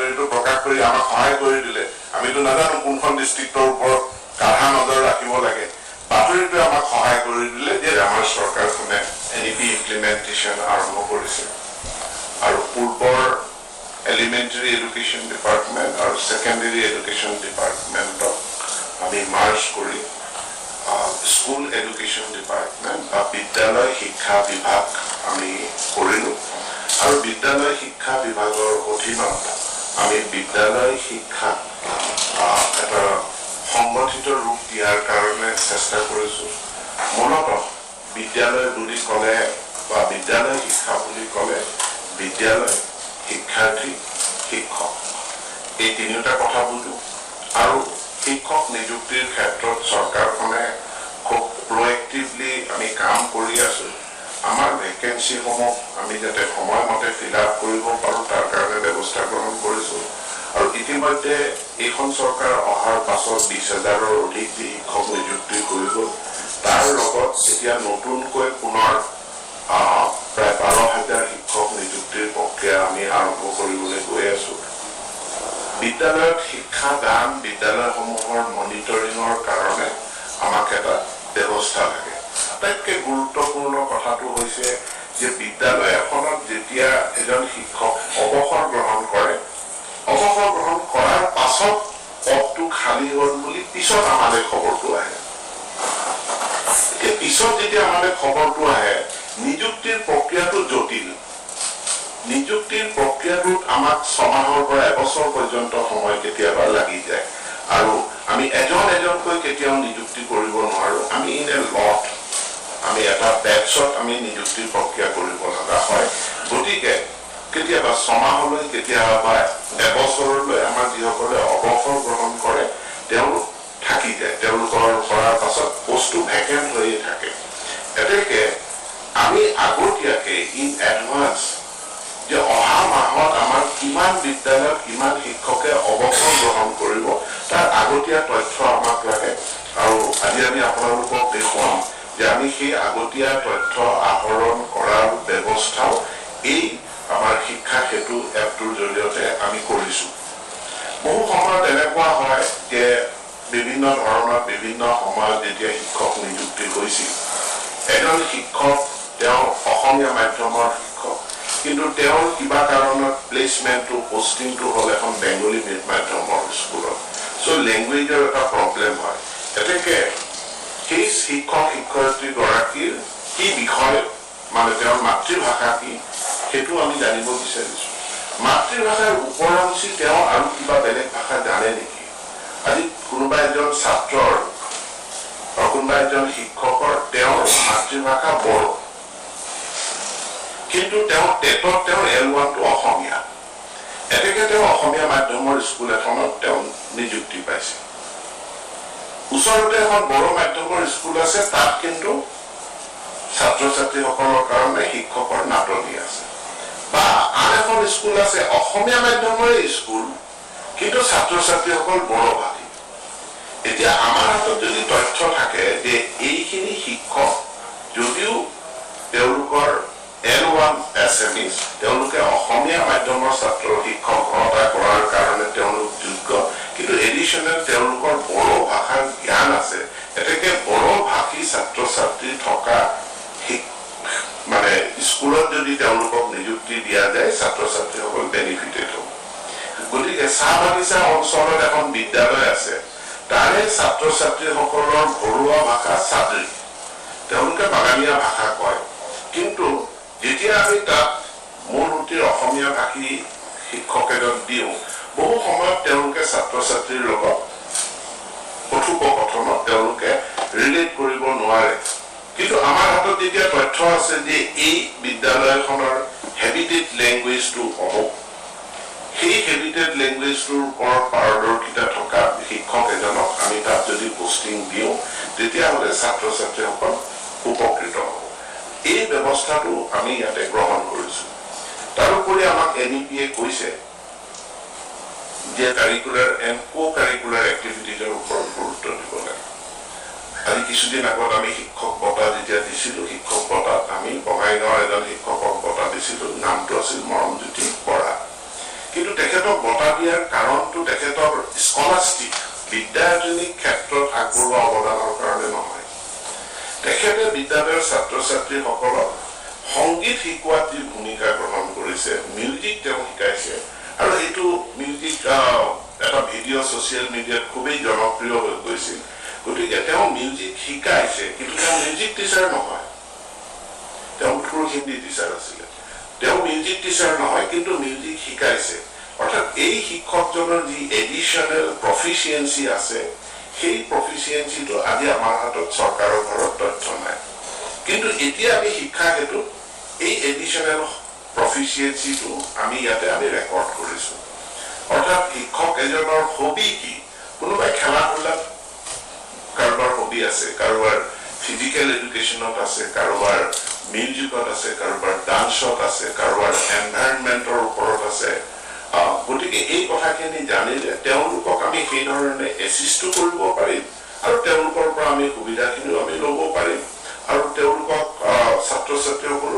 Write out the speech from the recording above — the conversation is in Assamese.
বাতৰিটো প্ৰকাশ কৰি আমাক সহায় কৰি দিলে। আমিতো নাজানো কোনখন ডিষ্ট্ৰিক্টৰ ওপৰত কাঢ়া নজৰ ৰাখিব লাগে। বাতৰিটোৱে আমাক সহায় কৰি দিলে যে আমাৰ চৰকাৰখনে এনইপি ইমপ্লিমেণ্টেশ্যন আৰম্ভ কৰিছে আৰু পূৰ্বৰ এলিমেণ্টেৰী এডুকেশ্যন ডিপাৰ্টমেণ্ট আৰু ছেকেণ্ডেৰী এডুকেশ্যন ডিপাৰ্টমেণ্টক আমি মাৰ্জ কৰি স্কুল এডুকেশ্যন ডিপাৰ্টমেণ্ট বা বিদ্যালয় শিক্ষা বিভাগ আমি কৰিলোঁ আৰু বিদ্যালয় শিক্ষা বিভাগৰ অধীনত আমি বিদ্যালয় শিক্ষাক এটা সংগঠিত ৰূপ দিয়াৰ কাৰণে চেষ্টা কৰিছোঁ। মূলতঃ বিদ্যালয় বুলি ক'লে বা বিদ্যালয় শিক্ষা বুলি ক'লে বিদ্যালয়, শিক্ষাৰ্থী, শিক্ষক, এই তিনিওটা কথা বুজো। আৰু শিক্ষক নিযুক্তিৰ ক্ষেত্ৰত চৰকাৰখনে খুব প্ৰএক্টিভলি আমি কাম কৰি আছোঁ। আমাৰ ভেকেঞ্চিসমূহ আমি যাতে সময়মতে ফিল আপ কৰিব পাৰোঁ, তাৰ কাৰণে ব্যৱস্থা গ্ৰহণ কৰিছোঁ। আৰু ইতিমধ্যে এইখন চৰকাৰ অহাৰ পাছত 20 হাজাৰৰ অধিক যি শিক্ষক নিযুক্তি হৈ গ'ল, তাৰ লগত এতিয়া নতুনকৈ পুনৰ প্ৰায় 12 হাজাৰ শিক্ষক নিযুক্তিৰ প্ৰক্ৰিয়া আমি আৰম্ভ কৰিবলৈ গৈ আছোঁ। বিদ্যালয়ত শিক্ষা দান, বিদ্যালয়সমূহৰ মনিটৰিঙৰ কাৰণে আমাক এটা ব্যৱস্থা লাগে। আটাইতকৈ গুৰুত্বপূৰ্ণ কথাটো হৈছে যে বিদ্যালয় এখনত যেতিয়া এজন শিক্ষক অৱসৰ গ্ৰহণ কৰে, অৱসৰ গ্ৰহণ কৰাৰ পাছত পদটো খালী হ'ল বুলি পিছত আমালৈ খবৰটো আহে। এতিয়া পিছত যেতিয়া আমালৈ খবৰটো আহে, নিযুক্তিৰ প্ৰক্ৰিয়াটো জটিল। নিযুক্তিৰ প্ৰক্ৰিয়াটোত আমাক 6 মাহৰ পৰা এবছৰ পৰ্যন্ত সময় কেতিয়াবা লাগি যায় আৰু আমি এজন এজনকৈ কেতিয়াও নিযুক্তি কৰিব নোৱাৰো। আমি ইন এ লট, আমি এটা বেটছত আমি নিযুক্তিৰ প্ৰক্ৰিয়া কৰিব লগা হয়। গতিকে কেতিয়াবা 6 মাহলৈ, কেতিয়াবা এবছৰলৈ আমাৰ যিসকলে অৱসৰ গ্ৰহণ কৰে, তেওঁলোক থাকি যায়। তেওঁলোকৰ কৰাৰ পাছত পষ্টটো ভেকেণ্ট হৈয়ে থাকে। এতেকে আমি আগতীয়াকে, ইন এডভান্স, যে অহা মাহত আমাৰ কিমান বিদ্যালয়ত কিমান শিক্ষকে অৱসৰ গ্ৰহণ কৰিব, তাৰ আগতীয়া তথ্য আমাক লাগে। আৰু আজি আমি আপোনালোকক দেখুৱাম যে আমি সেই আগতীয়া তথ্য আহৰণ কৰাৰ ব্যৱস্থাও এই আমাৰ শিক্ষা সেতু এপটোৰ জৰিয়তে আমি কৰিছোঁ। বহু সময়ত এনেকুৱা হয় যে বিভিন্ন ধৰণৰ, বিভিন্ন সময়ত যেতিয়া শিক্ষক নিযুক্তি হৈছিল, এজন শিক্ষক, তেওঁ অসমীয়া মাধ্যমৰ শিক্ষক, কিন্তু তেওঁৰ কিবা কাৰণত প্লেচমেণ্টটো, পষ্টিংটো হ'ল এখন বেংগলী মাধ্যমৰ স্কুলত। চ' লেংগুৱেজৰ এটা প্ৰব্লেম হয়। এতেকে সেই শিক্ষক শিক্ষয়িত্ৰীগৰাকীৰ কি বিষয়, মানে তেওঁৰ মাতৃভাষা কি, সেইটো আমি জানিব বিচাৰিছোঁ। মাতৃভাষাৰ উপৰঞ্চি তেওঁ আৰু কিবা বেলেগ ভাষা জানে নেকি? আজি কোনোবা এজন ছাত্ৰৰ বা কোনোবা এজন শিক্ষকৰ, তেওঁৰ মাতৃভাষা বড়ো, কিন্তু তেওঁ টেটত তেওঁৰ এল 1টো অসমীয়া। এতেকে তেওঁ অসমীয়া মাধ্যমৰ স্কুল এখনত তেওঁ নিযুক্তি পাইছে। ওচৰতে এখন বড়ো মাধ্যমৰ স্কুল আছে, তাত কিন্তু ছাত্ৰ ছাত্ৰীসকলৰ কাৰণে শিক্ষকৰ নাটনি আছে। বা আন এখন স্কুল আছে, অসমীয়া মাধ্যমৰে স্কুল, কিন্তু ছাত্ৰ ছাত্ৰীসকল বড়ো ভাষী। এতিয়া আমাৰ হাতত যদি তথ্য থাকে যে এইখিনি শিক্ষক যদিও তেওঁলোকৰ এল 1 এছএমিজ, তেওঁলোকে অসমীয়া মাধ্যমৰ ছাত্ৰ শিক্ষকতা কৰাৰ কাৰণে তেওঁলোক যোগ্য, কিন্তু এডিশ্যনেল তেওঁলোকৰ বড়ো ভাষাৰ জ্ঞান আছে, এতেকে বড়ো ভাষী ছাত্ৰ ছাত্ৰী থকা মানে স্কুলত যদি তেওঁলোকক নিযুক্তি দিয়া যায়, ছাত্ৰ ছাত্ৰীসকল বেনিফিটেড হ'ব। গতিকে চাহ বাগিচা অঞ্চলত এখন বিদ্যালয় আছে, তাৰে ছাত্ৰ ছাত্ৰীসকলৰ ঘৰুৱা ভাষা চাদ্ৰী, তেওঁলোকে বাগানীয়া ভাষা কয়। কিন্তু যেতিয়া আমি তাত মূল সুঁতিৰ অসমীয়া ভাষী শিক্ষক এজন দিওঁ, বহু সময়ত তেওঁলোকে ছাত্ৰ ছাত্ৰীৰ লগত কথোপকথনত তেওঁলোকে ৰিলেট কৰিব নোৱাৰে। কিন্তু আমাৰ হাতত যেতিয়া তথ্য আছে যে এই বিদ্যালয়খনৰ হেবিটেট লেংগুৱেজটো অমুক, সেই হেবিটেট লেংগুৱেজটোৰ ওপৰত পাৰদৰ্শিতা থকা শিক্ষক এজনক আমি তাত যদি পষ্টিং দিওঁ, তেতিয়াহ'লে ছাত্ৰ ছাত্ৰীসকল উপকৃত হ'ব। এই ব্যৱস্থাটো আমি ইয়াতে গ্ৰহণ কৰিছোঁ। তাৰোপৰি আমাক এনইপিয়ে কৈছে যে কাৰিকুলাৰ এণ্ড কো কাৰিকুলাৰ এক্টিভিটিজৰ ওপৰত গুৰুত্ব দিব লাগে। আজি কিছুদিন আগত আমি শিক্ষক বঁটা যেতিয়া দিছিলোঁ, শিক্ষক বঁটাত আমি বঙাইগাঁৱৰ এজন শিক্ষকক বঁটা দিছিলোঁ, নামটো আছিল মৰমজ্যোতি বৰা। কিন্তু তেখেতক বঁটা দিয়াৰ কাৰণটো তেখেতৰ স্কলাষ্টিক, বিদ্যায়তনিক ক্ষেত্ৰত আগবঢ়োৱা অৱদানৰ কাৰণে নহয়। তেখেতে বিদ্যালয়ৰ ছাত্ৰ ছাত্ৰীসকলক সংগীত শিকোৱাত যি ভূমিকা গ্ৰহণ কৰিছে, মিউজিক তেওঁ শিকাইছে, আৰু সেইটো মিউজিক এটা ভিডিঅ' ছ'চিয়েল মিডিয়াত খুবেই জনপ্ৰিয় হৈ গৈছিল। গতিকে তেওঁ মিউজিক শিকাইছে, কিন্তু তেওঁ মিউজিক টিচাৰ নহয়, তেওঁ হিন্দী টিচাৰ আছিলে। তেওঁ মিউজিক টিচাৰ নহয়, কিন্তু মিউজিক শিকাইছে। অৰ্থাৎ এই শিক্ষকজনৰ যি এডিশ্যনেল প্ৰফিচিয়েঞ্চি আছে, সেই প্ৰফিচিয়েঞ্চিটো আজি আমাৰ হাতত চৰকাৰৰ ঘৰত তথ্য নাই। কিন্তু এতিয়া আমি শিক্ষা হেতুত এই এডিশ্যনেল প্ৰফিচিয়েঞ্চিটো আমি ইয়াতে আমি ৰেকৰ্ড কৰিছোঁ। অৰ্থাৎ শিক্ষক এজনৰ হবি কি? কোনোবাই খেলা ধূলাত কাৰোবাৰ হবি আছে, কাৰোবাৰ ফিজিকেল এডুকেশ্যনত আছে, কাৰোবাৰ মিউজিকত আছে, কাৰোবাৰ ডান্সত আছে, কাৰোবাৰ এনভাইৰনমেণ্টৰ ওপৰত আছে। গতিকে এই কথাখিনি জানিলে তেওঁলোকক আমি সেইধৰণে এচিষ্টো কৰিব পাৰিম, আৰু তেওঁলোকৰ পৰা আমি সুবিধাখিনিও আমি ল'ব পাৰিম, আৰু তেওঁলোকক ছাত্ৰ ছাত্ৰীসকলক